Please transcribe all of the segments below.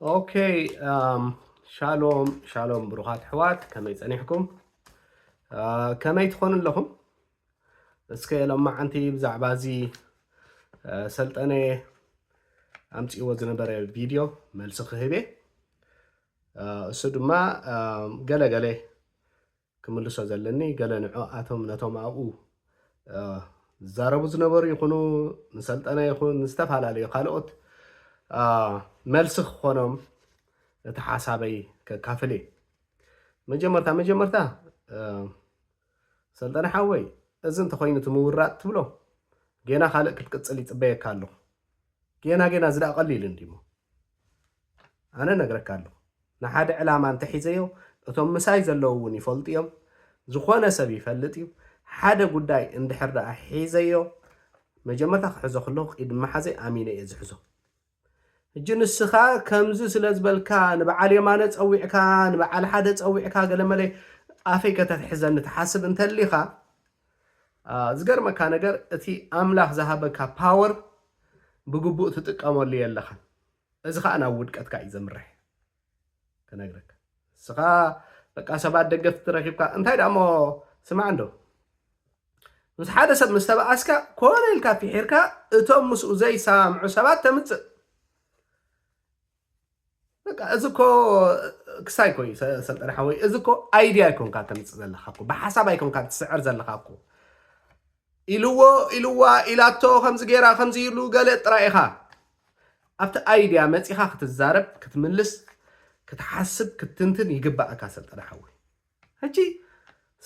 ኦኬ፣ ሻሎም ሻሎም ብሩኻት ኣሕዋት፣ ከመይ ጸኒሕኩም? ከመይ ትኾኑ ኣለኹም? እስከ ሎማዓንቲ ብዛዕባ እዚ ሰልጠነ ኣምጺእዎ ዝነበረ ቪድዮ መልሲ ክህብ እየ። እሱ ድማ ገለገለ ክምልሶ ዘለኒ፣ ገለ ንዕኣቶም ነቶም ኣብኡ ዝዛረቡ ዝነበሩ ይኹኑ፣ ንሰልጠነ ይኹን ዝተፈላለዩ ካልኦት መልሲ ክኾኖም እቲ ሓሳበይ ከካፍል እየ። መጀመርታ መጀመርታ ሰልጠነ ሓወይ፣ እዚ እንተኾይኑ እቲ ምውራጥ ትብሎ ጌና ካልእ ክትቅጽል ይጽበየካ ኣለኹ። ጌና ጌና እዚ ደኣ ቀሊል እንዲሞ ኣነ ነግረካ ኣለኹ። ንሓደ ዕላማ እንተሒዘዮ እቶም ምሳይ ዘለዉ እውን ይፈልጡ እዮም። ዝኾነ ሰብ ይፈልጥ እዩ። ሓደ ጉዳይ እንድሕር ደኣ ሒዘዮ መጀመርታ ክሕዞ ከለኹ ቅድሚ ሓዘይ ኣሚነ እየ ዝሕዞ። ሕጂ ንስኻ ከምዚ ስለ ዝበልካ ንበዓል የማነ ጸዊዕካ ንበዓል ሓደ ጸዊዕካ ገለመለ ኣፈይ ከተትሕዘኒ ትሓስብ እንተሊኻ፣ ዝገርመካ ነገር እቲ ኣምላኽ ዝሃበካ ፓወር ብግቡእ ትጥቀመሉ የለኻን። እዚ ከዓ ናብ ውድቀትካ እዩ ዘምርሕ። ክነግረካ እስኻ በቃ ሰባት ደገፍቲ ረኪብካ እንታይ ደሞ ስማዕ እንዶ ምስ ሓደ ሰብ ምስ ተበኣስካ ኮነ ኢልካ ፊሒርካ እቶም ምስኡ ዘይሰማምዑ ሰባት ተምፅእ። በቃ እዚ እኮ ክሳይ ኮይ ሰልጠነ ሓወይ፣ እዚ እኮ ኣይድያ ኣይኮንካ ተምፅእ ዘለካ እኮ፣ ብሓሳብ ኣይኮንካ ትስዕር ዘለካ እኮ። ኢልዎ ኢልዋ ኢላቶ ከምዚ ገይራ ከምዚ ኢሉ ገለ ጥራይ ኢኻ ኣብቲ ኣይድያ መፂኻ ክትዛረብ ክትምልስ ክትሓስብ ክትትንትን ይግባእካ ሰልጠነ ሓወይ። ሕጂ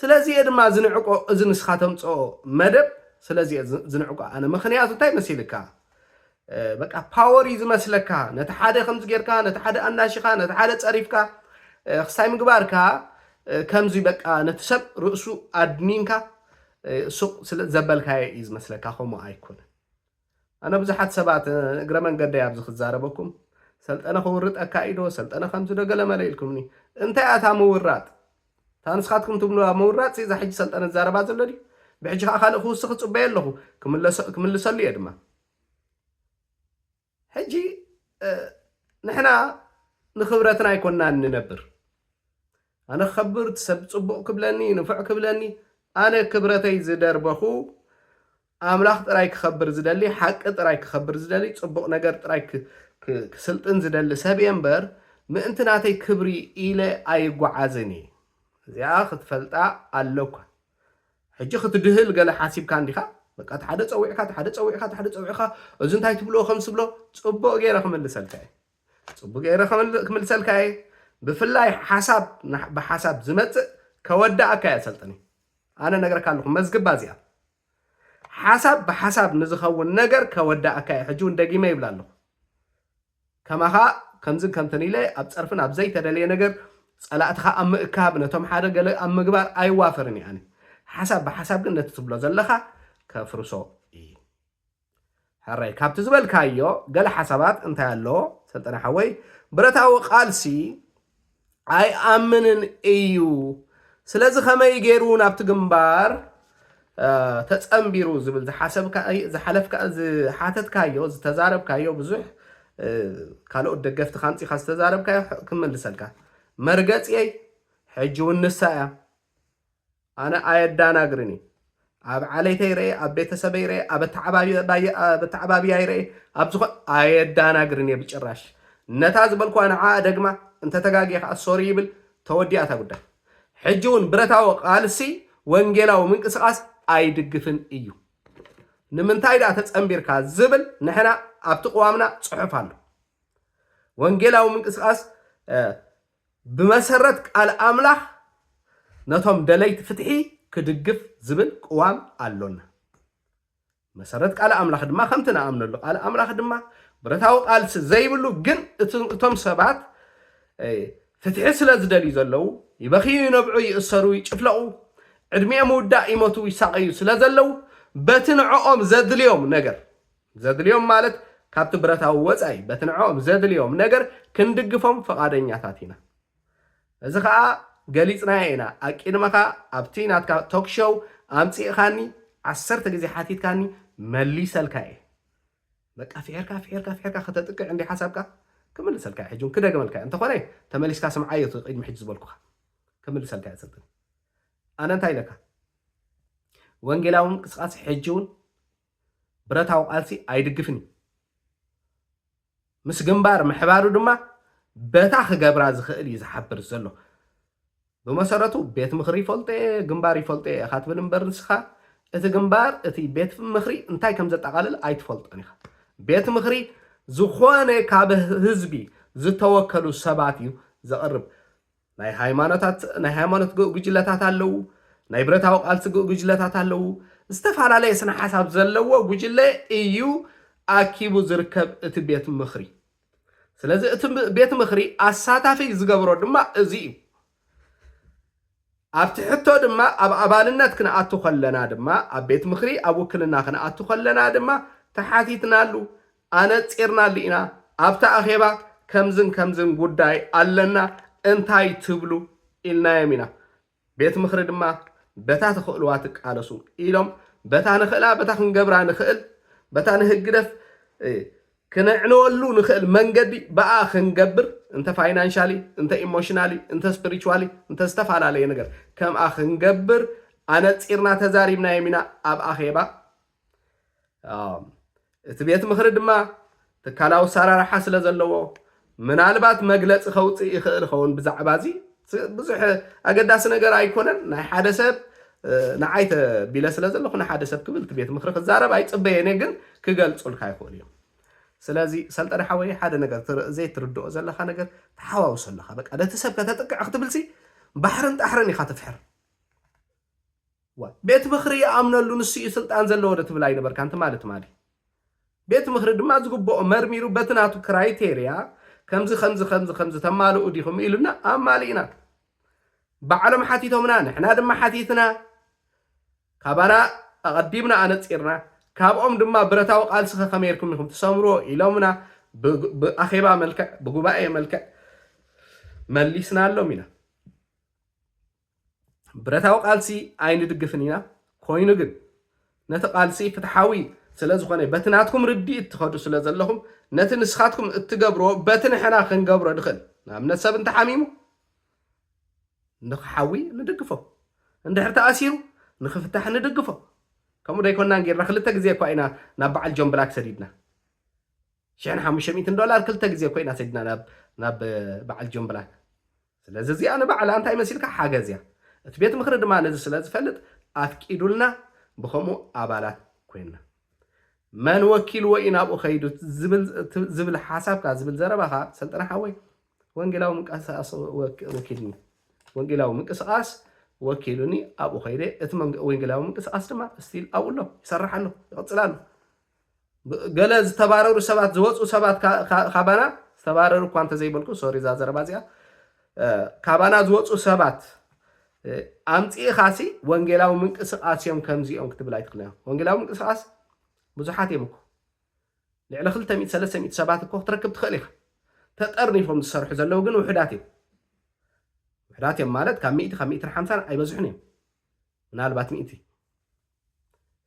ስለዚ እየ ድማ ዝንዕቆ እዚ ንስኻ ተምፅኦ መደብ ስለዚ እየ ዝንዕቆ ኣነ። ምክንያቱ እንታይ መሲልካ በቃ ፓወር እዩ ዝመስለካ። ነቲ ሓደ ከምዚ ጌርካ ነቲ ሓደ ኣናሺኻ ነቲ ሓደ ፀሪፍካ ክሳይ ምግባርካ ከምዚ በቃ ነቲ ሰብ ርእሱ ኣድኒንካ ሱቕ ስለ ዘበልካዮ እዩ ዝመስለካ። ከምኡ ኣይኮነን። ኣነ ብዙሓት ሰባት እግረ መንገደይ ኣብዚ ክዛረበኩም ሰልጠነ ክውርጠካ እዩ ዶ ሰልጠነ ከምዚ ዶ ገለመለ ኢልኩምኒ። እንታይ እያ እታ ምውራጥ? እታ ንስኻትኩም ትብልዋ ምውራጥ እዛ ሕጂ ሰልጠነ ዝዛረባ ዘሎ ድዩ? ብሕጂ ከዓ ካልእ ክውስኽ እፅበየ ኣለኹ። ክምልሰሉ እየ ድማ። ሕጂ ንሕና ንክብረትና ኣይኮንና እንነብር። ኣነ ክኸብር ሰብ ፅቡቕ ክብለኒ ንፉዕ ክብለኒ ኣነ ክብረተይ ዝደርበኹ ኣምላኽ ጥራይ ክኸብር ዝደሊ፣ ሓቂ ጥራይ ክኸብር ዝደሊ፣ ፅቡቕ ነገር ጥራይ ክስልጥን ዝደሊ ሰብ እየ እምበር ምእንቲ ናተይ ክብሪ ኢለ ኣይጓዓዝን እየ። እዚኣ ክትፈልጣ ኣለኳ። ሕጂ ክትድህል ገለ ሓሲብካ እንዲኻ በቃ ሓደ ፀዊዕካ ሓደ ፀዊዕካ ሓደ ፀዊዕካ እዚ እንታይ ትብሎ ከም ስብሎ ፅቡቕ ገይረ ክምልሰልካ እየ። ፅቡቅ ገይረ ክምልሰልካ እየ። ብፍላይ ሓሳብ ብሓሳብ ዝመፅእ ከወዳእካ እየ ሰልጥኒ። ኣነ ነግረካ ኣለኹ መዝግባ እዚኣ ሓሳብ ብሓሳብ ንዝኸውን ነገር ከወዳእካ እየ። ሕጂ እውን ደጊመ ይብላ ኣለኹ ከማኻ ከምዝን ከምትን ኢለ ኣብ ፀርፍን ኣብ ዘይተደለየ ነገር ፀላእትኻ ኣብ ምእካብ ነቶም ሓደ ገለ ኣብ ምግባር ኣይዋፈርን እየ ኣነ። ሓሳብ ብሓሳብ ግን ነቲ ትብሎ ዘለኻ ከፍርሶ እየ። ሕራይ ካብቲ ዝበልካዮ ገለ ሓሳባት እንታይ ኣሎ ሰልጠነ ሓወይ? ብረታዊ ቃልሲ ኣይኣምንን እዩ። ስለዚ ከመይ ገይሩ ናብቲ ግንባር ተፀንቢሩ ዝብል ዝሓተትካዮ ዝተዛረብካዮ ብዙሕ ካልኦት ደገፍቲ ካምፂኻ ዝተዛረብካዮ ክመልሰልካ መርገፂየይ ሕጂ እውን ንሳ እያ። ኣነ ኣየዳናግርን እየ። ኣብ ዓሌተይ ረኤ ኣብ ቤተሰበይ ረኤ ኣብ ኣተዓባብያይ ረኤ ኣብ ዝኾ ኣየዳናግርን እየ ብጭራሽ። ነታ ዝበልኩዋ ንዓ ደግማ እንተተጋግየ ከዓ ሶሪ ይብል። ተወዲኣ እታ ጉዳይ። ሕጂ እውን ብረታዊ ቃልሲ ወንጌላዊ ምንቅስቃስ ኣይድግፍን እዩ። ንምንታይ ደኣ ተፀንቢርካ ዝብል ንሕና ኣብቲ ቅዋምና ፅሑፍ ኣሎ። ወንጌላዊ ምንቅስቃስ ብመሰረት ቃል ኣምላኽ ነቶም ደለይቲ ፍትሒ ክድግፍ ዝብል ቅዋም ኣሎና። መሰረት ቃል ኣምላኽ ድማ ከምቲ ንኣምነሉ ቃል ኣምላኽ ድማ ብረታዊ ቃልሲ ዘይብሉ ግን እቶም ሰባት ፍትሒ ስለ ዝደልዩ ዘለዉ ይበኽዩ ይነብዑ ይእሰሩ ይጭፍለቑ ዕድሚኦም ውዳእ ይሞቱ ይሳቐዩ ስለ ዘለዉ በቲ ንዕኦም ዘድልዮም ነገር ዘድልዮም ማለት ካብቲ ብረታዊ ወፃኢ በቲ ንዕኦም ዘድልዮም ነገር ክንድግፎም ፈቓደኛታት ኢና። እዚ ከዓ ገሊፅናዮ ኢና። ኣቂድመኻ ኣብቲ ናትካ ቶክሾው ኣምፂእኻኒ ዓሰርተ ግዜ ሓቲትካኒ መሊሰልካ እየ። በቃ ፍሒርካ ፍሒርካ ፍሒርካ ከተጥቅዕ እንዲ ሓሳብካ ክምልሰልካ ሕጂ እውን ክደግመልካ እንተኾነ ተመሊስካ ስምዓዮ። እቲ ቅድሚ ሕጂ ዝበልኩኻ ክምልሰልካ እየ። ሰልጥን ኣነ እንታይ ኢለካ? ወንጌላዊ ምንቅስቃስ ሕጂ እውን ብረታዊ ቃልሲ ኣይድግፍን እዩ። ምስ ግንባር ምሕባሩ ድማ በታ ክገብራ ዝኽእል እዩ ዝሓብር ዘሎ። ብመሰረቱ ቤት ምኽሪ ይፈልጦ እየ፣ ግንባር ይፈልጦ እየ ኢኻ ትብል እምበር ንስኻ እቲ ግንባር እቲ ቤት ምኽሪ እንታይ ከም ዘጠቓልል ኣይትፈልጦን ኢኻ። ቤት ምኽሪ ዝኾነ ካብ ህዝቢ ዝተወከሉ ሰባት እዩ ዘቕርብ። ናይ ሃይማኖታት ናይ ሃይማኖት ጉ- ጉጅለታት ኣለዉ፣ ናይ ብረታዊ ቃልሲ ጉ- ጉጅለታት ኣለዉ። ዝተፈላለየ ስነ ሓሳብ ዘለዎ ጉጅለ እዩ ኣኪቡ ዝርከብ እቲ ቤት ምኽሪ። ስለዚ እቲ ም- ቤት ምኽሪ ኣሳታፊ ዝገብሮ ድማ እዚ እዩ። ኣብቲ ሕቶ ድማ ኣብ ኣባልነት ክንኣቱ ከለና ድማ ኣብ ቤት ምኽሪ ኣብ ውክልና ክንኣቱ ከለና ድማ ተሓቲትናሉ ኣነፂርናሉ ኢና። ኣብቲ ኣኼባ ከምዝን ከምዝን ጉዳይ ኣለና እንታይ ትብሉ ኢልናዮም ኢና። ቤት ምኽሪ ድማ በታ ትኽእልዋ ትቃለሱ ኢሎም በታ ንኽእላ በታ ክንገብራ ንኽእል በታ ንህግደፍ እ፣ ክነዕንወሉ ንኽእል መንገዲ ብኣ ክንገብር እንተ ፋይናንሻሊ እንተ ኢሞሽናሊ እንተ ስፒሪቹዋሊ እንተ ዝተፈላለየ ነገር ከምኣ ክንገብር ኣነፂርና ተዛሪብናዮም ኢና ኣብ ኣኼባ። እቲ ቤት ምኽሪ ድማ ትካላዊ ኣሰራርሓ ስለ ዘለዎ ምናልባት መግለፂ ከውፅእ ይኽእል ይኸውን ብዛዕባ እዚ። ብዙሕ ኣገዳሲ ነገር ኣይኮነን። ናይ ሓደ ሰብ ንዓይ ተቢለ ስለ ዘለኹ ንሓደ ሰብ ክብል እቲ ቤት ምኽሪ ክዛረብ ኣይፅበየን እየ፣ ግን ክገልፁልካ ይኽእሉ እዮም። ስለዚ ሰልጠነ ሓወይ ሓደ ነገር ዘይትርድኦ ዘለኻ ነገር ተሓዋውሶ ኣለኻ። በቃ ነቲ ሰብ ከተጥቅዕ ክትብልሲ ባሕርን ጣሕርን ኢኻ ትፍሕር። ቤት ምኽሪ ይኣምነሉ ንሱ እዩ ስልጣን ዘለዎ ዶ ትብል ኣይነበርካን ትማሊ ትማሊ። ቤት ምኽሪ ድማ ዝግብኦ መርሚሩ በቲ ናቱ ክራይቴርያ ከምዚ ከምዚ ከምዚ ከምዚ ተማልኡ ዲኹም ኢሉና ኣማሊእና። ባዕሎም ሓቲቶምና ንሕና ድማ ሓቲትና ካባና ኣቐዲምና ኣነፂርና። ካብኦም ድማ ብረታዊ ቃልሲ ከመይ ርኩም ኢኹም ትሰምርዎ ኢሎምና። ብኣኼባ መልክዕ ብጉባኤ መልክዕ መሊስናሎም ኢና። ብረታዊ ቃልሲ ኣይንድግፍን ኢና። ኮይኑ ግን ነቲ ቃልሲ ፍትሓዊ ስለ ዝኾነ በቲ ናትኩም ርድኢት ትኸዱ ስለ ዘለኹም ነቲ ንስኻትኩም እትገብርዎ በቲ ንሕና ክንገብሮ ንኽእል ንኣብነት ሰብ እንተሓሚሙ ንክሓዊ ንድግፎ፣ እንድሕር ተኣሲሩ ንክፍታሕ ንድግፎ። ከምኡ ደይኮናን ጌርና ክልተ ግዜ እኳ ኢና ናብ በዓል ጆን ብላክ ሰዲድና። ሽሕን ሓሙሽተ ሚእትን ዶላር ክልተ ግዜ እኮ ኢና ሰዲና ናብ ናብ በዓል ጆን ብላክ። ስለዚ እዚኣ ንባዕላ እንታይ መሲልካ ሓገዝ እያ። እቲ ቤት ምኽሪ ድማ ነዚ ስለ ዝፈልጥ ኣፍቂዱልና ብኸምኡ ኣባላት ኮይንና። መን ወኪልዎ እዩ ናብኡ ከይዱ ዝብል ዝብል ሓሳብካ ዝብል ዘረባኻ ሰልጠነ ሓወይ ወንጌላዊ ምንቅስቃስ ወኪልኒ ወንጌላዊ ምንቅስቃስ ወኪሉኒ ኣብኡ ከይደ እቲ ወንጌላዊ ምንቅስቃስ ድማ ስቲል ኣብኡ ኣሎ ይሰርሕ ኣሎ ይቕፅል ኣሎ። ገለ ዝተባረሩ ሰባት ዝወፁ ሰባት ካባና ዝተባረሩ እኳ እንተዘይበልኩ ሶሪ እዛ ዘረባ እዚኣ ካባና ዝወፁ ሰባት ኣምፅእኻሲ ወንጌላዊ ምንቅስቃስ እዮም ከምዚኦም ክትብል ኣይትኽእልን። ወንጌላዊ ምንቅስቃስ ብዙሓት እዮም እኮ ልዕሊ ክልተ ሚእቲ ሰለስተ ሚእቲ ሰባት እኮ ክትረክብ ትኽእል ኢኻ። ተጠርኒፎም ዝሰርሑ ዘለዉ ግን ውሕዳት እዮም። ውሕዳት እዮም ማለት ካብ ሚእቲ ካብ ሚእትን ሓምሳን ኣይበዝሑን እዮም። ምናልባት ሚእቲ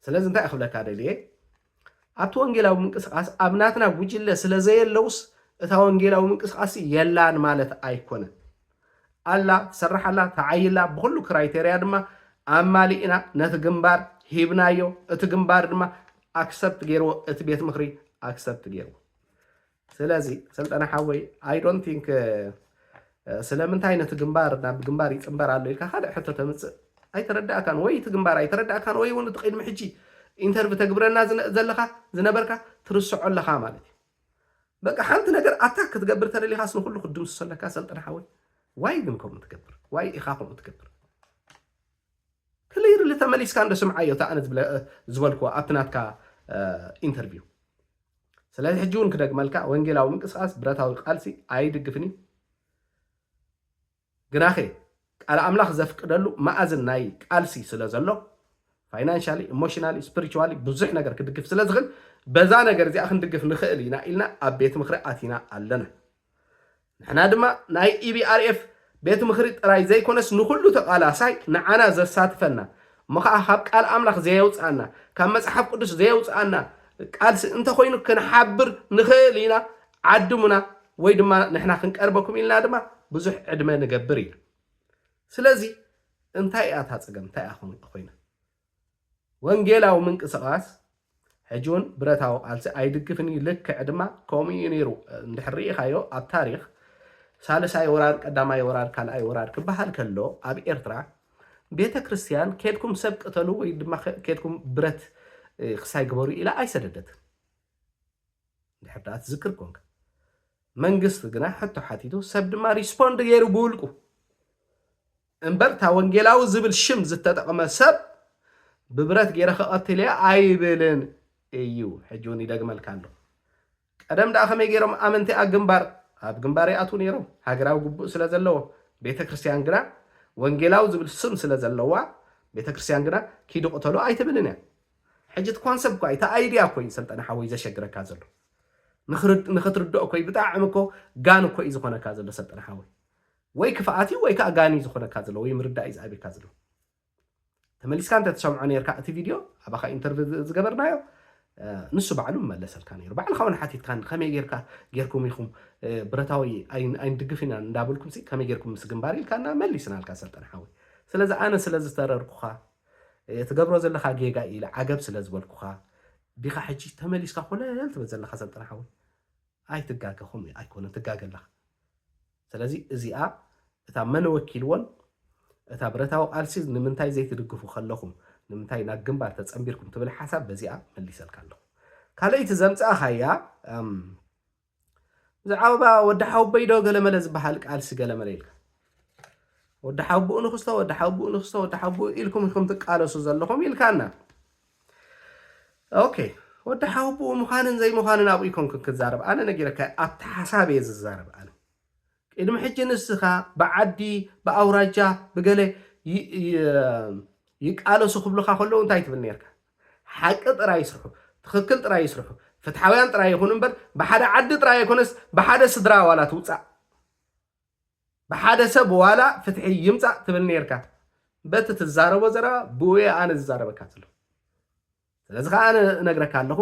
ስለዚ እንታይ ክብለካ ደልየ ኣብቲ ወንጌላዊ ምንቅስቃስ ኣብ ናትና ጉጅለ ስለ ዘየለውስ እታ ወንጌላዊ ምንቅስቃስ የላን ማለት ኣይኮነን። ኣላ ትሰርሕ ኣላ ተዓይላ ብኩሉ ክራይቴርያ ድማ ኣማሊእና ነቲ ግንባር ሂብናዮ። እቲ ግንባር ድማ ኣክሰፕት ገይርዎ እቲ ቤት ምኽሪ ኣክሰፕት ገይርዎ። ስለዚ ሰልጠነ ሓወይ I don't think ስለምንታይ ነቲ ግንባር ናብ ግንባር ይፅንበር ኣሎ ኢልካ ካልእ ሕቶ ተምፅእ ኣይተረዳእካን ወይ እቲ ግንባር ኣይተረዳእካን ወይ እውን እቲ ቅድሚ ሕጂ ኢንተርቪ ተግብረና ዘለኻ ዝነበርካ ትርስዖ ኣለኻ ማለት እዩ። በቃ ሓንቲ ነገር ኣታክ ክትገብር ተደሊኻስ ንኩሉ ክትድምስሶ ኣለካ ሰልጠነ ሓወይ። ዋይ ግን ከምኡ ትገብር ዋይ ኢኻ ከምኡ ትገብር ክሊርሊ ተመሊስካ እንዶ ስምዓዮ እታ ኣነ ዝበልክዎ ኣብቲ ናትካ ኢንተርቪው። ስለዚ ሕጂ እውን ክደግመልካ ወንጌላዊ ምንቅስቃስ ብረታዊ ቃልሲ ኣይድግፍን እዩ። ግናኸ ቃል ኣምላኽ ዘፍቅደሉ መኣዝን ናይ ቃልሲ ስለ ዘሎ ፋይናንሻሊ ኢሞሽናሊ ስፒሪቹዋሊ ብዙሕ ነገር ክድግፍ ስለ ዝኽእል በዛ ነገር እዚኣ ክንድግፍ ንኽእል ኢና ኢልና ኣብ ቤት ምኽሪ ኣቲና ኣለና። ንሕና ድማ ናይ ኢቢኣርኤፍ ቤት ምኽሪ ጥራይ ዘይኮነስ ንኹሉ ተቓላሳይ ንዓና ዘሳትፈና እሞ ከዓ ካብ ቃል ኣምላኽ ዘየውፅኣና ካብ መፅሓፍ ቅዱስ ዘየውፅኣና ቃልሲ እንተኮይኑ ክንሓብር ንኽእል ኢና። ዓድሙና ወይ ድማ ንሕና ክንቀርበኩም ኢልና ድማ ብዙሕ ዕድመ ንገብር ኢና። ስለዚ እንታይ እያ እታ ጸገም? እንታይ እያ ኾን-፣ ኮይና? ወንጌላዊ ምንቅስቓስ ሕጂ እውን ብረታዊ ቃልሲ ኣይድግፍን እዩ። ልክዕ ድማ ከምኡ እዩ ነይሩ። እንድሕር ርኢኻዮ ኣብ ታሪኽ ሳልሳይ ወራር፣ ቀዳማይ ወራር፣ ካልኣይ ወራር ክበሃል ከሎ ኣብ ኤርትራ ቤተ ክርስቲያን ኬድኩም ሰብ ቅተሉ ወይ ድማ ከ-፣ ኬድኩም ብረት፣ እ፣ ክሳይ ግበሩ ኢላ ኣይሰደደትን። እንድሕር ደኣ ትዝክር ኮንካ። መንግስቲ ግና ሕቶ ሓቲቱ፣ ሰብ ድማ ሪስፖንድ ገይሩ ብውልቁ። እምበር እታ ወንጌላዊ ዝብል ሽም ዝተጠቕመ ሰብ ብብረት ገይረ ክቐትል እየ ኣይብልን እዩ። ሕጂ እውን ይደግመልካ ኣለኹ። ቀደም ደኣ ከመይ ገይሮም ኣመንቲ ኣብ ግንባር፣ ኣብ ግንባር ይኣትዉ ነይሮም፣ ሃገራዊ ግቡእ ስለ ዘለዎ። ቤተ ክርስቲያን ግና ወንጌላዊ ዝብል ስም ስለ ዘለዋ፣ ቤተ ክርስቲያን ግና ኪዱ ቅተሉ ኣይትብልን እያ። ሕጂ እቲ ኮንሰፕት እኳ፣ እቲ ኣይድያ እኮ እዩ ሰልጠነ ሓወይ ዘሸግረካ ዘሎ። ንኽርድ-፣ ንኽትርድኦ እኮ እዩ፣ ብጣዕሚ እኮ ጋን እኮ እዩ ዝኾነካ ዘሎ ሰልጠነ ሓወይ። ወይ ክፍኣት እዩ ወይ ከዓ ጋን እዩ ዝኾነካ ዘሎ፣ ወይ ምርዳእ እዩ ዝኣብየካ ዘሎ። ተመሊስካ እንተ ትሰምዖ ነርካ እቲ ቪድዮ፣ ኣባኻ ኢንተርቪው ዝ-፣ ዝገበርናዮ፣ እ፣ ንሱ ባዕሉ መለሰልካ ነይሩ። ባዕልኻ እውን ሓቲትካን ከመይ ጌርካ፣ ጌርኩም ኢኹም፣ እ፣ ብረታዊ ኣይ-፣ ኣይንድግፍ ኢና እንዳበልኩም ሲ ከመይ ጌርኩም ምስ ግንባር ኢልካና መሊስናልካ ሰልጠነ ሓወይ። ስለዚ ኣነ ስለ ዝተረርኩኻ፣ እ፣ ትገብሮ ዘለኻ ጌጋ ኢለ ዓገብ ስለ ዝበልኩኻ ዲኻ ሕጂ ተመሊስካ ኮለል ትብል ዘለኻ ሰልጠነ ሓወይ? ኣይትጋገኹም ኣይኮነን፣ ትጋገ ኣለኻ። ስለዚ እዚኣ እታ መን ወኪልዎን እታ ብረታዊ ቃልሲ ንምንታይ ዘይትድግፉ ከለኹም፣ ንምንታይ ናብ ግንባር ተጸንቢርኩም ትብል ሓሳብ በዚኣ መሊሰልካ ኣለኹ። ካልኣይቲ ዘምጻእኻያ፣ እም፣ ብዛዕባ ወዲ ሓውበይ ዶ ገለመለ ዝበሃል ቃልሲ ገለመለ ኢልካ። ወዲ ሓውብኡ ንኽስቶ፣ ወዲ ሓውብኡ ንኽስቶ፣ ወዲ ሓውብኡ ኢልኩም ኢኹም ትቃለሱ ዘለኹም ኢልካና። ኦኬ፣ ወዲ ሓውብኡ ምዃንን ዘይምዃንን ኣብኡ ይኮንኩን ክዛረብ። ኣነ ነጊረካ ኣብቲ ሓሳብ እየ ዝዛረብ። ኣነ ቅድሚ ሕጂ ንስኻ ብዓዲ፣ ብኣውራጃ፣ ብገለ ይ-፣ ይ-፣ ይቃለሱ ክብሉኻ ከለዉ እንታይ ትብል ነርካ? ሓቂ ጥራይ ይስርሑ፣ ትኽክል ጥራይ ይስርሑ፣ ፍትሓውያን ጥራይ ይኹኑ እምበር ብሓደ ዓዲ ጥራይ ኣይኮነስ ብሓደ ስድራ ዋላ ትውጻእ፣ ብሓደ ሰብ ዋላ ፍትሒ ይምጻእ ትብል ነርካ። በቲ ትዛረቦ ዘረባ ብኡ እየ ኣነ ዝዛረበካ ዘለኹ። ስለዚ ከዓ ኣነ እነግረካ ኣለኹ፣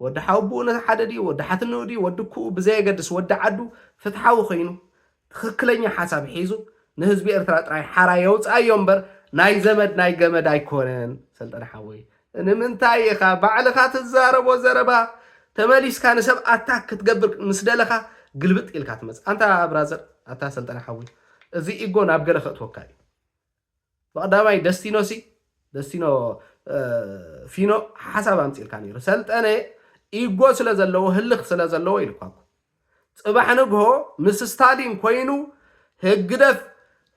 ወዲ ሓውብኡ ንሓደ ድዩ፣ ወዲ ሓትንኡ ድዩ፣ ወዲ ክኡ ብዘየገድስ ወዲ ዓዱ ፍትሓዊ ኮይኑ ትኽክለኛ ሓሳብ ሒዙ ንህዝቢ ኤርትራ ጥራይ ሓራ የውፅኣዮ እምበር ናይ ዘመድ ናይ ገመድ ኣይኮነን። ሰልጠነ ሓወይ፣ ንምንታይ ኢኻ ባዕልኻ ትዛረቦ ዘረባ ተመሊስካ ንሰብ ኣታክ ክትገብር ምስ ደለኻ ግልብጥ ኢልካ ትመጽእ? ኣንታ ብራዘር፣ ኣታ ሰልጠነ ሓወይ፣ እዚ ኢጎ ናብ ገለ ከእትወካ እዩ። ብቐዳማይ ደስቲኖ ሲ፣ ደስቲኖ፣ እ፣ ፊኖ ሓሳብ ኣምጺእልካ ነይሩ። ሰልጠነ ኢጎ ስለ ዘለዎ፣ ህልኽ ስለ ዘለዎ ኢልኳ እኮ። ጽባሕ ንግሆ ምስ ስታሊን ኮይኑ፣ ህግደፍ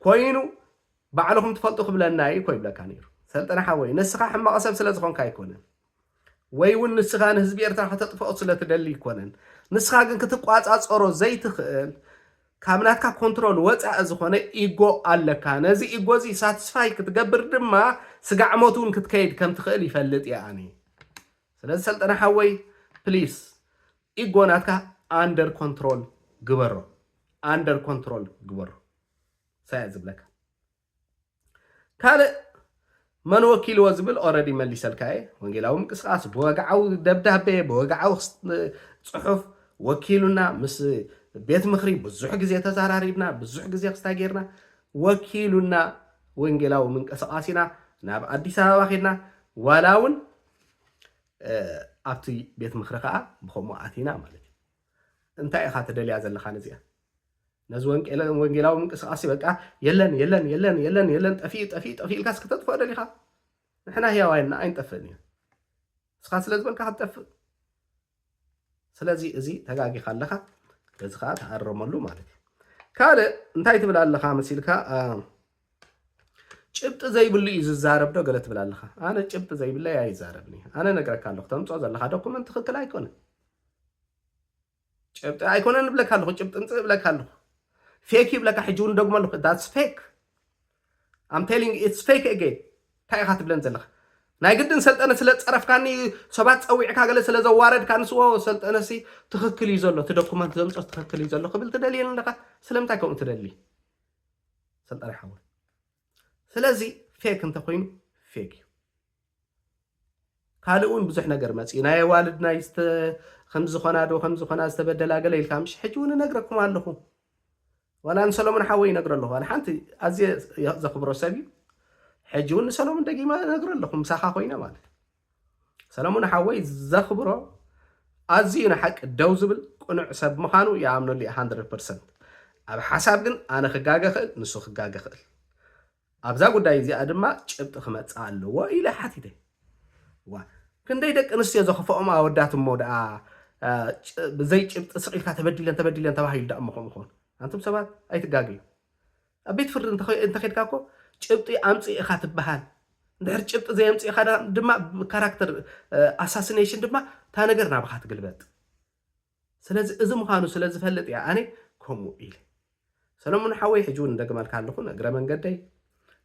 ኮይኑ፣ ባዕልኹም ትፈልጡ ክብለና እዩ እኮ ይብለካ ነይሩ። ሰልጠነ ሓወይ፣ ንስኻ ሕማቕ ሰብ ስለ ዝኾንካ ኣይኮነን። ወይ እውን ንስኻ ንህዝቢ ኤርትራ ከተጥፍኦ ስለ ትደሊ ኣይኮነን። ንስኻ ግን ክትቋጻጸሮ ዘይትኽእል፣ ካብ ናትካ ኮንትሮል ወጻኢ ዝኾነ ኢጎ ኣለካ። ነዚ ኢጎ እዚ ሳትስፋይ ክትገብር ድማ ስጋዕ ሞት እውን ክትከይድ ከም ትኽእል ይፈልጥ እየ ኣነ። ስለዚ ሰልጠነ ሓወይ፣ ፕሊስ፣ ኢጎ ናትካ ኣንደር ኮንትሮል ግበሮ። ኣንደር ኮንትሮል ግበሮ። ሳያ ዝብለካ። ካልእ መን ወኪልዎ ዝብል ኦረዲ መሊሰልካ እየ። ወንጌላዊ ምንቅስቃስ ብወግዓዊ ደብዳቤ፣ ብወግዓዊ ክስ-፣ ጽሑፍ ወኪሉና፣ ምስ ቤት ምኽሪ ብዙሕ ግዜ ተዘራሪብና፣ ብዙሕ ግዜ ክስታይ ጌርና፣ ወኪሉና ወንጌላዊ ምንቅስቃስ ኢና ናብ ኣዲስ ኣበባ ኬድና፣ ዋላ እውን፣ እ፣ ኣብቲ ቤት ምኽሪ ከዓ ብኸምኡ ኣቲና ማለት እዩ። እንታይ ኢኻ ትደልያ ዘለኻ ነዚኣ? ነዚ ወንጌለ-፣ ወንጌላዊ ምንቅስቃስ በቃ የለን፣ የለን፣ የለን፣ የለን፣ የለን፣ ጠፊኡ፣ ጠፊኡ፣ ጠፊኡ ኢልካ እስኪ ተጥፍኦ ደሊኻ? ንሕና ህያዋይና ኣይንጠፍእን እዩ። ንስኻ ስለ ዝበልካ ክትጠፍእ። ስለዚ እዚ ተጋጊኻ ኣለኻ፣ እዚ ኸዓ ተኣረመሉ ማለት እዩ። ካልእ እንታይ ትብል ኣለኻ መሲልካ? አ፣ ጭብጢ ዘይብሉ እዩ ዝዛረብ ዶ ገለ ትብል ኣለኻ? ኣነ ጭብጢ ዘይብለይ ኣይዛረብን እየ። ኣነ ነግረካ ኣለኹ፣ ተምጽኦ ዘለኻ ዶኩመንት ትኽክል ኣይኮነን። ጭብጢ ኣይኮነን እብለካ ኣለኹ፣ ጭብጢ ምጽእ እብለካ ኣለኹ። ፌክ ይብለካ፣ ሕጂ እውን ደግሞ ኣለኹ፣ that's fake። I'm telling you, it's fake again። እንታይ ኢኻ ትብለን ዘለኻ? ናይ ግድን ሰልጠነ ስለ ጸረፍካኒ፣ ሰባት ጸዊዕካ ገለ ስለ ዘዋረድካ፣ ንስዎ ሰልጠነሲ ትኽክል እዩ ዘሎ፣ እቲ ዶኩመንት ዘምጾ ትኽክል እዩ ዘሎ ክብል ትደልየን ኣለኻ። ስለምንታይ ከምኡ ትደሊ? ሰልጠነ ሓወይ። ስለዚ ፌክ እንተኾይኑ ፌክ እዩ። ካልእ እውን ብዙሕ ነገር መፅኡ፣ ናይ ኣዋልድ ናይ ዝተ-፣ ከምዝኾና ዶ ከምዝኾና ዝተበደላ ገለ ኢልካ፣ ምሽ ሕጂ እውን እነግረኩም ኣለኹ። ዋላ ንሰሎሞን ሓወይ ይነግሮ ኣለኹ። ኣነ ሓንቲ ኣዝየ ዘኽብሮ ሰብ እዩ። ሕጂ እውን ንሰሎሞን ደጊመ እነግሮ ኣለኹ፣ ምሳኻ ኮይነ ማለት እዩ። ሰሎሞን ሓወይ ዘኽብሮ፣ ኣዝዩ ንሓቂ ደው ዝብል ቅኑዕ ሰብ ምዃኑ ይኣምነሉ እየ፣ ሃንድረድ ፐርሰንት። ኣብ ሓሳብ ግን ኣነ ክጋገ ክእል፣ ንሱ ክጋገ ክእል። ኣብዛ ጉዳይ እዚኣ ድማ ጭብጢ ክመጽእ ኣለዎ ኢለ ሓቲተ። ዋ፣ ክንደይ ደቂ ኣንስትዮ ዘኽፍኦም ኣወዳት እሞ ደኣ፣ አ፣ ጭ-፣ ብዘይ ጭብጢ ስቕ ኢልካ ተበዲለን፣ ተበዲለን ተባሂሉ ደኣ እሞ ከምኡ ክኾን። ኣንቱም ሰባት ኣይትጋገዩ። ኣብ ቤት ፍርዲ እንተኸ-፣ እንተኸድካ እኮ ጭብጢ ኣምጽእ ኢኻ ትበሃል። እንድሕር ጭብጢ ዘየምጽእኻ ዳ-፣ ድማ ብካራክተር፣ አ፣ ኣሳሲኔሽን ድማ እታ ነገር ናባኻ ትግልበጥ። ስለዚ እዚ ምዃኑ ስለ ዝፈልጥ እያ ኣነ ከምኡ ኢለ። ሰለሙን ሓወይ፣ ሕጂ እውን እደግመልካ ኣለኹ፣ ንእግረ መንገደይ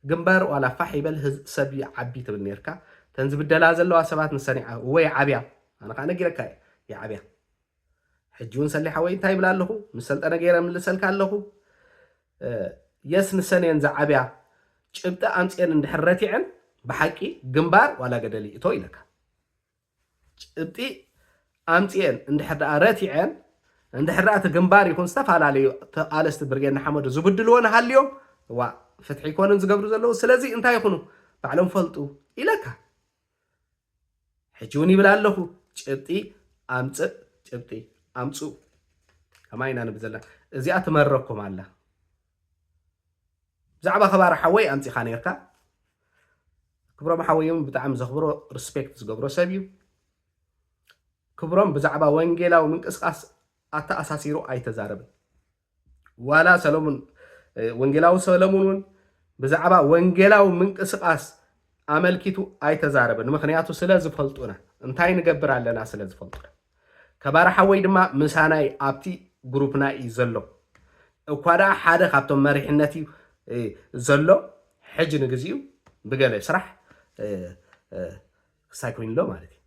ግንባር ዋላ ፋሕ ይበል ህዝ-፣ ሰብ ይዓቢ ትብል ነርካ። እተን ዝብደላ ዘለዋ ሰባት ንሰን ይዓ-፣ እወ ይዓብያ። ኣነ ከዓ ነጊረካ እየ፣ ይዓብያ። ሕጂ እውን ሰሊ ሓወይ እንታይ ይብል ኣለኹ? ምስ ሰልጠነ ገይረ ምልሰልካ ኣለኹ። እ፣ የስ ንሰን እየን ዝዓብያ። ጭብጢ ኣምፅኤን እንድሕር ረቲዐን ብሓቂ ግንባር ዋላ ገደል ይእቶ ኢለካ። ጭብጢ ኣምፅኤን እንድሕር ደኣ ረቲዐን፣ እንድሕር ደኣ እቲ ግንባር ይኹን ዝተፈላለዩ ተቓለስቲ ብርጌድ ንሓመዱ ዝብድልዎ ንሃልዮም፣ ዋ፣ ፍትሒ ይኮኑን ዝገብሩ ዘለዉ። ስለዚ እንታይ ይኹኑ? ባዕሎም ፈልጡ ኢለካ። ሕጂ እውን ይብል ኣለኹ፣ ጭብጢ ኣምፅእ፣ ጭብጢ ኣምፅኡ። ከማይ ኢና ንብል ዘለና። እዚኣ ትመረኩም ኣላ። ብዛዕባ ከባሪ ሓወይ ኣምፂኻ ነርካ። ክብሮም ሓወይ እውን ብጣዕሚ ዘኽብሮ፣ ሪስፔክት ዝገብሮ ሰብ እዩ። ክብሮም ብዛዕባ ወንጌላዊ ምንቅስቃስ ኣተኣሳሲሩ ኣይተዛረብን። ዋላ ሰለሙን፣ እ፣ ወንጌላዊ ሰለሙን እውን ብዛዕባ ወንጌላዊ ምንቅስቃስ ኣመልኪቱ ኣይተዛረበን። ምኽንያቱ ስለ ዝፈልጡና፣ እንታይ ንገብር ኣለና ስለ ዝፈልጡና። ከባሪ ሓወይ ድማ ምሳናይ ኣብቲ ግሩፕና እዩ ዘሎ። እኳ ደኣ ሓደ ካብቶም መሪሕነት እዩ፣ እ፣ ዘሎ፣ ሕጂ ንግዚኡ ብገለ ስራሕ፣ እ፣ እ፣ ክሳይ ኮይኑ ኣሎ ማለት እዩ።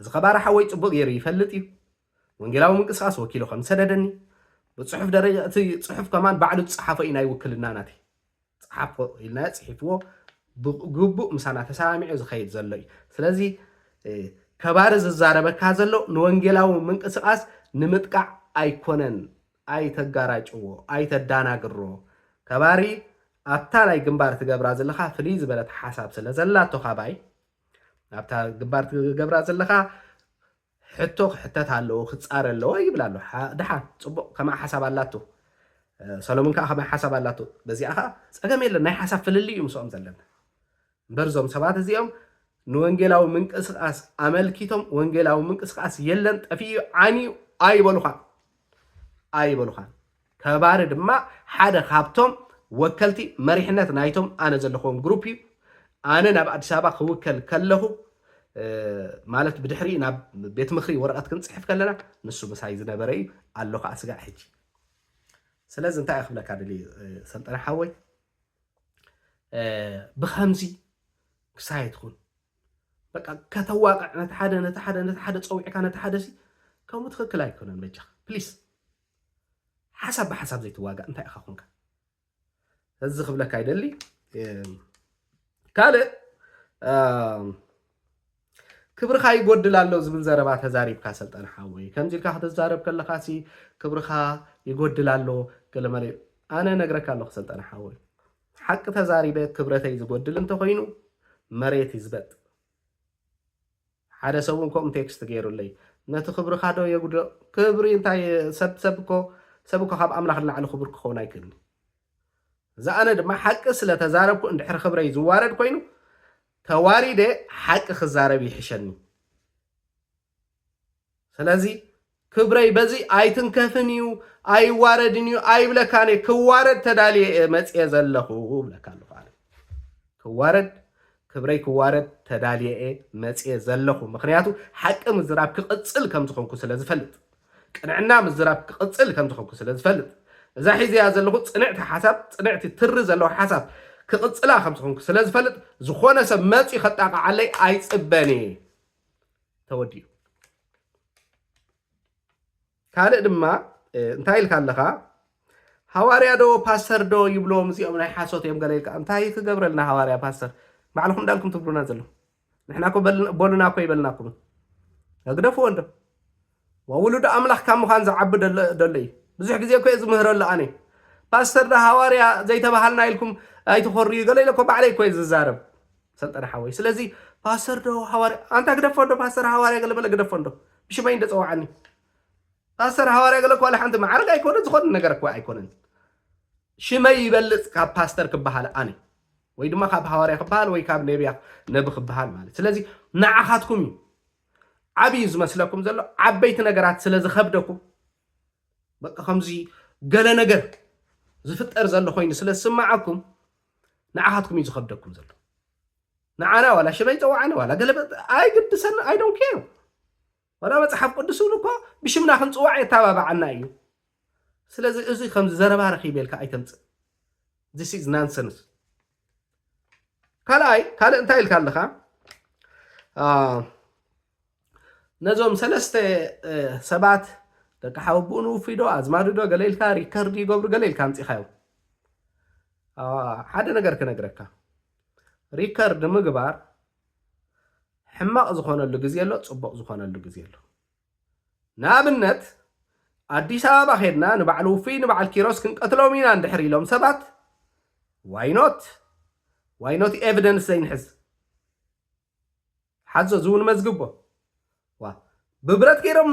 እዚ ከባሪ ሓወይ ጽቡቕ ገይሩ ይፈልጥ እዩ። ወንጌላዊ ምንቅስቃስ ወኪሉ ከም ዝሰደደኒ፣ ብጽሑፍ ደረጃ፣ እቲ ጽሑፍ ከማን ባዕሉ ዝጸሓፎ እዩ ናይ ውክልና ናተይ። ጸሓፎ ኢልና ጽሒፍዎ፣ ብግቡእ ምሳና ተሰማሚዑ ዝኸይድ ዘሎ እዩ። ስለዚ፣ እ፣ ከባሪ ዝዛረበካ ዘሎ ንወንጌላዊ ምንቅስቃስ ንምጥቃዕ ኣይኮነን። ኣይተጋራጭዎ፣ ኣይተዳናግሮ። ከባሪ ኣብታ ናይ ግንባር ትገብራ ዘለኻ ፍልይ ዝበለት ሓሳብ ስለ ዘላቶ ካባይ፣ ኣብታ ግንባር ትገብራ ዘለኻ ሕቶ ክሕተት ኣለዎ፣ ክጻረ ኣለዎ ይብል ኣሎ። ሓ-፣ ደሓን፣ ጽቡቕ፣ ከማይ ሓሳብ ኣላቶ። እ፣ ሰሎሙን ከኣ ከማይ ሓሳብ ኣላቶ። በዚኣ ከኣ ጸገም የለን፣ ናይ ሓሳብ ፍልልይ እዩ ምስኦም ዘለና። እምበር እዞም ሰባት እዚኦም ንወንጌላዊ ምንቅስቃስ ኣመልኪቶም፣ ወንጌላዊ ምንቅስቃስ የለን፣ ጠፊኡ፣ ዓንዩ ኣይበሉኻን፣ ኣይበሉኻን። ከባሪ ድማ ሓደ ካብቶም ወከልቲ መሪሕነት ናይቶም ኣነ ዘለኹዎም ግሩፕ እዩ። ኣነ ናብ ኣዲስ ኣበባ ክውከል ከለኹ፣ እ፣ ማለት ብድሕሪ ናብ ቤት ምኽሪ ወረቐት ክንጽሕፍ ከለና፣ ንሱ ምሳይ ዝነበረ እዩ፣ ኣሎ ከዓ ስጋዕ ሕጂ። ስለዚ እንታይ እየ ክብለካ ደልየ፣ እ፣ ሰልጠነ ሓወይ፣ እ፣ ብኸምዚ ክሳየት ኩን። በቃ ከተዋቅዕ ነቲ ሓደ፣ ነቲ ሓደ፣ ነቲ ሓደ ጸዊዕካ ነቲ ሓደ ሲ፣ ከምኡ ትኽክል ኣይኮነን። በጃኻ፣ ፕሊስ፣ ሓሳብ ብሓሳብ ዘይትዋጋእ እንታይ ኢኻ ኮንካ? እዚ ክብለካ ይደሊ። እ፣ ካልእ፣ እ፣ ክብርኻ ይጎድል ኣሎ ዝብል ዘረባ ተዛሪብካ ሰልጠነ ሓወይ። ከምዚ ኢልካ ክትዛረብ ከለኻ ሲ ክብርኻ ይጎድል ኣሎ ገለ መለ። ኣነ ነግረካ ኣለኹ ሰልጠነ ሓወይ። ሓቂ ተዛሪበ ክብረተይ ዝጎድል እንተኾይኑ መሬት ይዝበጥ። ሓደ ሰብ እውን ከምኡ ቴክስት ገይሩለይ። ነቲ ክብርኻ ዶ የጉድሎ? ክብሪ እንታይ? ሰብ፣ ሰብ እኮ፣ ሰብ እኮ ካብ ኣምላኽ ንላዕሊ ክቡር ክኸውን ኣይክእልን። እዛ ኣነ ድማ ሓቂ ስለ ተዛረብኩ እንድሕር ክብረይ ዝዋረድ ኮይኑ፣ ተዋሪደ ሓቂ ክዛረብ ይሕሸኒ። ስለዚ ክብረይ በዚ ኣይትንከፍን እዩ፣ ኣይዋረድን እዩ ኣይብለካን እየ። ክዋረድ ተዳልየ እየ መጽየ ዘለኹ እብለካ ኣለኹ ኣነ። ክዋረድ፣ ክብረይ ክዋረድ ተዳልየ እየ መጽየ ዘለኹ። ምኽንያቱ ሓቂ ምዝራብ ክቕጽል ከም ዝኾንኩ ስለ ዝፈልጥ፣ ቅንዕና ምዝራብ ክቕጽል ከም ዝኾንኩ ስለ ዝፈልጥ፣ እዛ ሒዘያ ዘለኹ ጽንዕቲ ሓሳብ፣ ጽንዕቲ ትሪ ዘለዋ ሓሳብ ክቕጽላ ከም ዝኾንኩ ስለ ዝፈልጥ፣ ዝኾነ ሰብ መጽዩ ከጣቕዓለይ ኣይጽበን እየ። ተወዲኡ። ካልእ ድማ፣ እ፣ እንታይ ኢልካ ኣለኻ? ሃዋርያ ዶ ፓስተር ዶ ይብልዎም እዚኦም ናይ ሓሶት እዮም ገለ ኢልካ። እንታይ ክገብረልና ሃዋርያ ፓስተር? ባዕልኹም እንዳልኩም ትብሉና ዘለኹም። ንሕና እኮ በል- በሉና እኮ ይበልናኩም። ግደፍዎ እንዶ። ውሉድ ኣምላኽ ካብ ምዃን ዝዓቢ ደሎ ደሎ እዩ። ብዙሕ ግዜ እኮ እየ ዝምህረሉ ኣነ። ፓስተር ዶ ሃዋርያ ዘይተባሃልና ኢልኩም ኣይትኾርዩ ገለ ኢለ እኮ ባዕለይ እኮ እየ ዝዛረብ። ሰልጠነ ሓወይ። ስለዚ ፓስተር ዶ ሃዋርያ፣ ኣንታ ግደፎ እንዶ፣ ፓስተር ሃዋርያ ገለ በለ ግደፎ እንዶ። ብሽመይ እንደ ጸዋዓኒ። ፓስተር ሃዋርያ ገለ እኮ ዋላ ሓንቲ ማዕረግ ኣይኮነ፣ ዝኾነ ነገር እኮ ኣይኮነን። ሽመይ ይበልጽ ካብ ፓስተር ክበሃል ኣነ፣ ወይ ድማ ካብ ሃዋርያ ክበሃል ወይ ካብ ነቢያ ነቢ ክበሃል ማለት። ስለዚ ንዓኻትኩም እዩ ዓብዩ ዝመስለኩም ዘሎ። ዓበይቲ ነገራት ስለ ዝኸብደኩም፣ በቃ ከምዚ ገለ ነገር ዝፍጠር ዘሎ ኮይኑ ስለ ዝስማዓኩም፣ ንዓኻትኩም እዩ ዝኸብደኩም ዘሎ። ንዓና ዋላ ሽመይ ጸዋዓኒ ዋላ ገለ በ- ኣይግድሰን፣ I don't care። ዋላ መጽሓፍ ቅዱስ እውን እኮ ብሽምና ክንጽዋዕ የተባባዓና እዩ። ስለዚ እዚ ከም ዘረባ ረኺበ ኢልካ ኣይተምጽእ። This is nonsense። ካልኣይ ካልእ እንታይ ኢልካ ኣለኻ? ነዞም ሰለስተ ሰባት፣ ደቂ ሓወብኡ ንውፉይ ዶ ኣዝማዱ ዶ ገለ ኢልካ ሪከርድ ይገብሩ ገለ ኢልካ ኣምፂኻዮም። ሓደ ነገር ክነግረካ፣ ሪከርድ ምግባር ሕማቕ ዝኾነሉ ግዜ ኣሎ፣ ፅቡቕ ዝኾነሉ ግዜ ኣሎ። ንኣብነት ኣዲስ ኣበባ ኬድና ንባዕል ውፉይ ንባዕል ኪሮስ ክንቀትሎም ኢና እንድሕር ኢሎም ሰባት፣ ዋይኖት ዋይኖት ኤቪደንስ ዘይንሕዝ? ሓዞ ዝውን መዝግቦ። ዋ ብብረት ገይሮም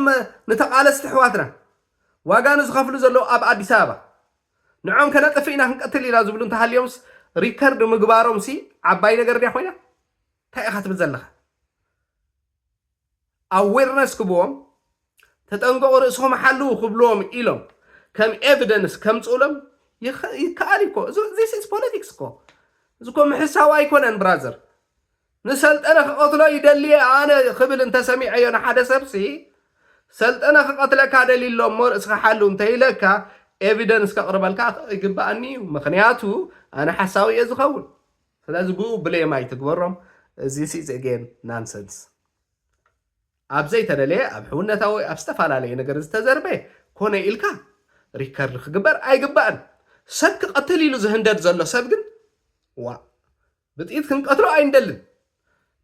ንተቓለስቲ ኣሕዋትና ዋጋ ንዝኸፍሉ ዘለዉ ኣብ ኣዲስ ኣበባ ንዖም ከነጥፍእ ኢና ክንቀትል ኢና ዝብሉ እንተሃልዮምስ ሪከርድ ምግባሮምሲ ዓባይ ነገር ድያ ኮይና? እንታይ ኢኻ ትብል ዘለኻ? ኣዌርነስ ክብዎም፣ ተጠንቀቑ ርእስኹም ሓልዉ ክብልዎም ኢሎም ከም ኤቪደንስ ከምፅኡሎም ይኸ- ይከኣል እኮ። እዚ- this is politics እኮ። እዚ እኮ ምሕሳው ኣይኮነን ብራዘር። ንሰልጠነ ክቐትሎ ይደልየ ኣነ ክብል እንተሰሚዐዮ ንሓደ ሰብሲ፣ ሰልጠነ ክቐትለካ ደልዩ ኣሎ እሞ ርእስኻ ሓሉ እንተኢለካ ኤቪደንስ ከቕርበልካ ይግባኣኒ እዩ። ምኽንያቱ ኣነ ሓሳዊ እየ ዝኸውን። ስለዚ ብኡ ብሌም ኣይትግበሮም። እዚ ሲ ዘጌን ናንሰንስ። ኣብ ዘይተደለየ ኣብ ሕውነታዊ ኣብ ዝተፈላለየ ነገር ዝተዘርበ ኮነ ኢልካ ሪከርድ ክግበር ኣይግባእን። ሰብ ክቐትል ኢሉ ዝህንደድ ዘሎ ሰብ ግን ዋ ብጥይት ክንቀትሎ ኣይንደልን።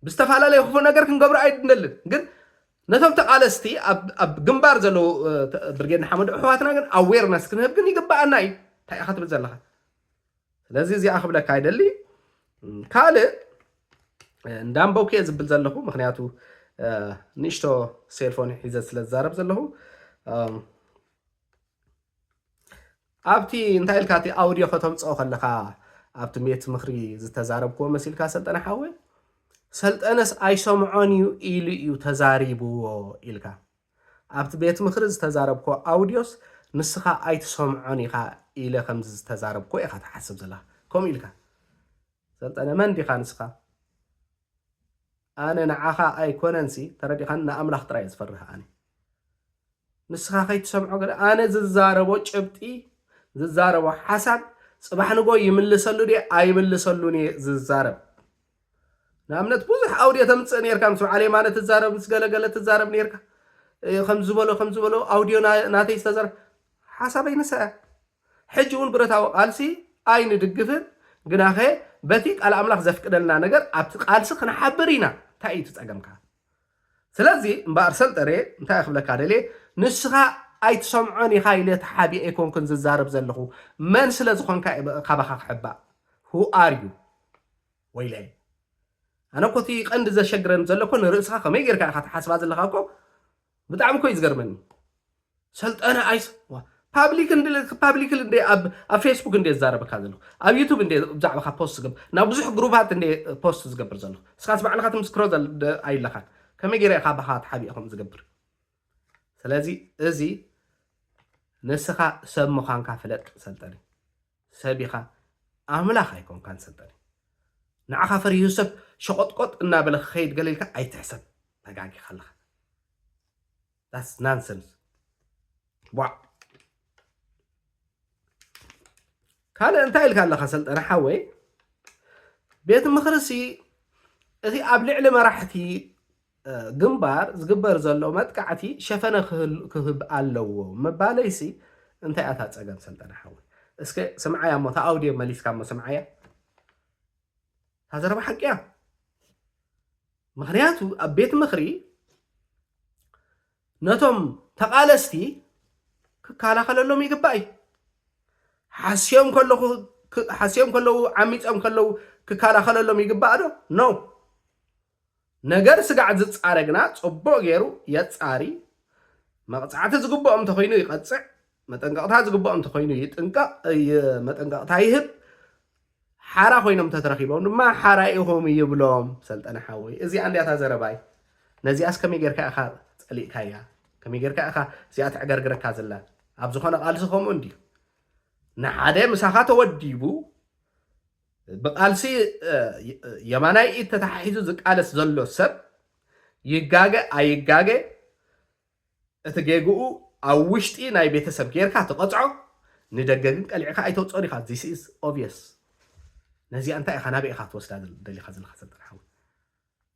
ብዝተፈላለየ ክፉእ ነገር ክንገብሮ ኣይንደልን። ግን ነቶም ተቓለስቲ ኣብ ኣብ ግንባር ዘለዉ እ፣ ተ- ብርጌድ ንሓመዱ ኣሕዋትና ግን ኣዌርነስ ክንህብ ግን ይግባኣና እዩ። እንታይ ኢኻ ትብል ዘለኻ? ስለዚ እዚኣ ክብለካ ኣይደሊ። ካልእ እንዳንበብኩ እየ ዝብል ዘለኹ፣ ምክንያቱ ንእሽቶ ሴልፎን ሒዘ ስለ ዝዛረብ ዘለኹ። ኣብቲ እንታይ ኢልካ እቲ ኣውዲዮ ከተምፅኦ ከለካ ኣብቲ ቤት ምክሪ ዝተዛረብክዎ መሲልካ ሰልጠነ ሓወይ፣ ሰልጠነስ ኣይሰምዖን እዩ ኢሉ እዩ ተዛሪብዎ ኢልካ ኣብቲ ቤት ምክሪ ዝተዛረብኮ ኣውድዮስ ንስኻ ኣይትሰምዖን ኢኻ ኢለ ከምዚ ዝተዛረብኮ ኢኻ ትሓስብ ዘለኻ። ከምኡ ኢልካ ሰልጠነ መን ዲኻ ንስኻ? ኣነ ንዓኻ ኣይኮነንሲ ተረዲኻን ንኣምላኽ ጥራይ እየ ዝፈርህ ኣነ። ንስኻ ከይትሰምዖ ገለ ኣነ ዝዛረቦ ጭብጢ ዝዛረቦ ሓሳብ ጽባሕ ንጎ ይምልሰሉ ድየ ኣይምልሰሉን እየ ዝዛረብ። ንኣብነት ብዙሕ ኣውድዮ ተምፅእ ነርካ ምስ በዓል የማነ ትዛረብ ምስ ገለገለ ትዛረብ ነርካ። ከም ዝበሎ ከም ዝበሎ ኣውድዮ ናተይ ዝተዘረ ሓሳበይ ንሳ እያ። ሕጂ እውን ብረታዊ ቃልሲ ኣይንድግፍን፣ ግናኸ በቲ ቃል ኣምላኽ ዘፍቅደልና ነገር ኣብቲ ቃልሲ ክንሓብር ኢና። እንታይ እዩ እቲ ፀገምካ? ስለዚ እምበኣር ሰልጠነ እንታይ ክብለካ ደልየ፣ ንስኻ ኣይትሰምዖን ኢኻ ኢለ ተሓቢአ ኣይኮንኩን ዝዛረብ ዘለኹ። መን ስለ ዝኾንካ እየ ካባኻ ክሕባእ? Who are you? ወይለይ ኣነ እኮ እቲ ቀንዲ ዘሸግረን ዘሎ እኮ ንርእስኻ ከመይ ጌርካ ኢኻ ትሓስባ ዘለኻ እኮ ብጣዕሚ እኮ እዩ ዝገርመኒ። ሰልጠነ ኣይስ ፓብሊክ ፓብሊክ እንደ ኣብ ኣብ ፌስቡክ እንደ ዝዛረበካ ዘለኹ ኣብ ዩቱብ እንደ ብዛዕባኻ ፖስት ዝገብር ናብ ብዙሕ ግሩፓት እንደ ፖስት ዝገብር ዘለኹ እስኻስ ባዕልኻ ትምስክሮ ኣይለኻን። ከመይ ገይረ ኢኻ ባኻ ተሓቢእኹም ዝገብር? ስለዚ እዚ ንስኻ ሰብ ምዃንካ ፍለጥ ሰልጠነ። ሰብ ኢኻ ኣምላኽ ኣይኮንካን ሰልጠነ። ንዓኻ ፈሪሁ ሰብ ሸቆጥቆጥ እናበለ ክኸይድ ገለ ኢልካ ኣይትሕሰብ። ተጋጊኻ ኣለኻ። That's nonsense። ዋ ካልእ እንታይ ኢልካ ኣለኻ ሰልጠነ ሓወይ? ቤት ምኽርሲ እቲ ኣብ ልዕሊ መራሕቲ ግንባር ዝግበር ዘሎ መጥቃዕቲ ሸፈነ ክህብ ኣለዎ ምባለይሲ እንታይ ኣታ ጸገም ሰልጠነ ሓወይ? እስከ ስምዓያ እሞ እታ ኣውድዮ መሊስካ እሞ ስምዓያ። እታ ዘረባ ሓቂ እያ። ምኽንያቱ ኣብ ቤት ምኽሪ ነቶም ተቓለስቲ ክከላኸለሎም ይግባእ እዩ። ሓስዮም ከለኹ ሓስዮም ከለዉ ዓሚፆም ከለዉ ክከላኸለሎም ይግባእ ዶ? ኖ። ነገር ስጋዕ ዝፃረ ግና ፅቡቅ ገይሩ የፃሪ። መቕፃዕቲ ዝግብኦም እንተኮይኑ ይቐፅዕ፣ መጠንቀቕታ ዝግብኦም እንተኮይኑ ይጥንቀቕ፣ መጠንቀቕታ ይህብ። ሓራ ኮይኖም ተተረኪቦም ድማ ሓራ ኢኹም ይብሎም። ሰልጠነ ሓወይ፣ እዚኣ እንዲያታ ዘረባይ። ነዚኣስ ከመይ ጌርካ ኢኻ ጸሊእካያ? ከመይ ጌርካ ኢኻ እዚኣ ተዕገርግረካ ዘላ? ኣብ ዝኾነ ቃልሲ ከምኡ እንድዩ። ንሓደ ምሳኻ ተወዲቡ ብቃልሲ የማናይ ኢድ ተታሓሒዙ ዝቃለስ ዘሎ ሰብ ይጋገ ኣይጋገ እቲ ጌግኡ ኣብ ውሽጢ ናይ ቤተሰብ ጌርካ ትቐፅዖ፣ ንደገ ግን ቀሊዕካ ኣይተውፅኦን ኢኻ። This is obvious። ነዚኣ እንታይ ኢኻ ናበይ ኢኻ ትወስዳ ደሊኻ ዘለኻ ሰልጠነ ሓወይ?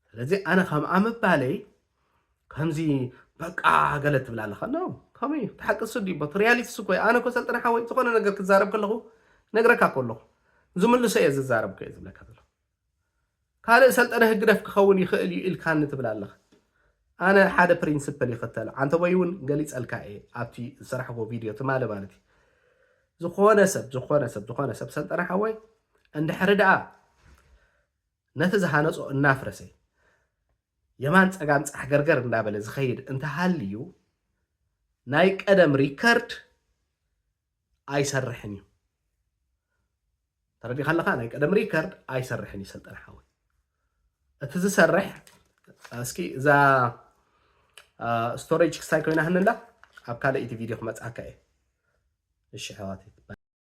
ስለዚ ኣነ ከምኣ ምባለይ ከምዚ በቃ ገለ ትብል ኣለኻ። ኖ፣ ከምኡ እዩ። እቲ ሓቂ እሱ ድዩ? እቲ ሪያሊቲ እሱ እኮ እዩ። ኣነ እኮ ሰልጠነ ሓወይ ዝኾነ ነገር ክዛረብ ከለኹ ነግረካ እኮ ኣለኹ። ዝምልሶ እየ ዝዛረብ እኮ እየ ዝብለካ ዘለኹ። ካልእ ሰልጠነ ህግደፍ ክኸውን ይኽእል እዩ ኢልካኒ ትብል ኣለኻ። ኣነ ሓደ ፕሪንስፕል ይኽተል። ዓንተቦይ እውን ገሊጸልካ እየ ኣብቲ ዝሰራሕዎ ቪድዮ ትማሊ ማለት እዩ። ዝኾነ ሰብ፣ ዝኾነ ሰብ፣ ዝኾነ ሰብ ሰልጠነ ሓወይ እንድሕሪ ደኣ ነቲ ዝሃነጾ እናፍረሰ የማን ጸጋም ጻሕ ገርገር እንዳበለ ዝኸይድ እንተሃልዩ ናይ ቀደም ሪከርድ ኣይሰርሕን እዩ። ተረዲኻ ኣለኻ? ናይ ቀደም ሪከርድ ኣይሰርሕን እዩ ሰልጠነ ሓወይ። እቲ ዝሰርሕ እስኪ እዛ ስቶሬጅ ክሳይ ኮይና ህንላ ኣብ ካልእ እቲ ቪድዮ ክመጽኣካ እየ። እሺ ኣሕዋተይ፣